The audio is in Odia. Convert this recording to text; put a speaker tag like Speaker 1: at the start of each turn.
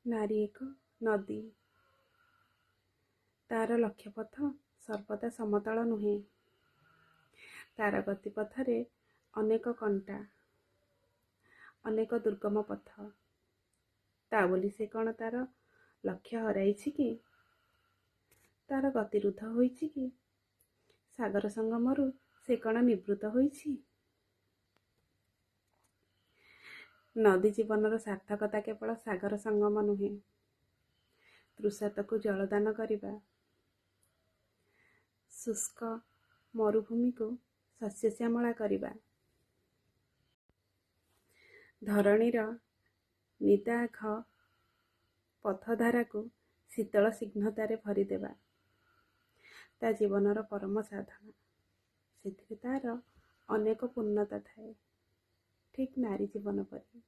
Speaker 1: ନାରୀ ଏକ ନଦୀ। ତା'ର ଲକ୍ଷ୍ୟପଥ ସର୍ବଦା ସମତଳ ନୁହେଁ। ତା'ର ଗତିପଥରେ ଅନେକ କଣ୍ଟା, ଅନେକ ଦୁର୍ଗମ ପଥ। ତା ବୋଲି ସେ କ'ଣ ତା'ର ଲକ୍ଷ୍ୟ ହରାଇଛି କି? ତା'ର ଗତିରୁଦ୍ଧ ହୋଇଛି କି? ସାଗର ସଙ୍ଗମରୁ ସେ କ'ଣ ନିବୃତ୍ତ ହୋଇଛି? ନଦୀ ଜୀବନର ସାର୍ଥକତା କେବଳ ସାଗର ସଙ୍ଗମ ନୁହେଁ। ତୃଷାର୍ତ୍ତକୁ ଜଳଦାନ କରିବା, ଶୁଷ୍କ ମରୁଭୂମିକୁ ଶସ୍ୟଶ୍ୟାମଳା କରିବା, ଧରଣୀର ନିଦାଘ ପଥଧାରାକୁ ଶୀତଳ ସ୍ନିଗ୍ଧତାରେ ଭରିଦେବା ତା' ଜୀବନର ପରମ ସାଧନା। ସେଥିରେ ତା'ର ଅନେକ ପୂର୍ଣ୍ଣତା ଥାଏ, ଠିକ୍ ନାରୀ ଜୀବନ ପରି।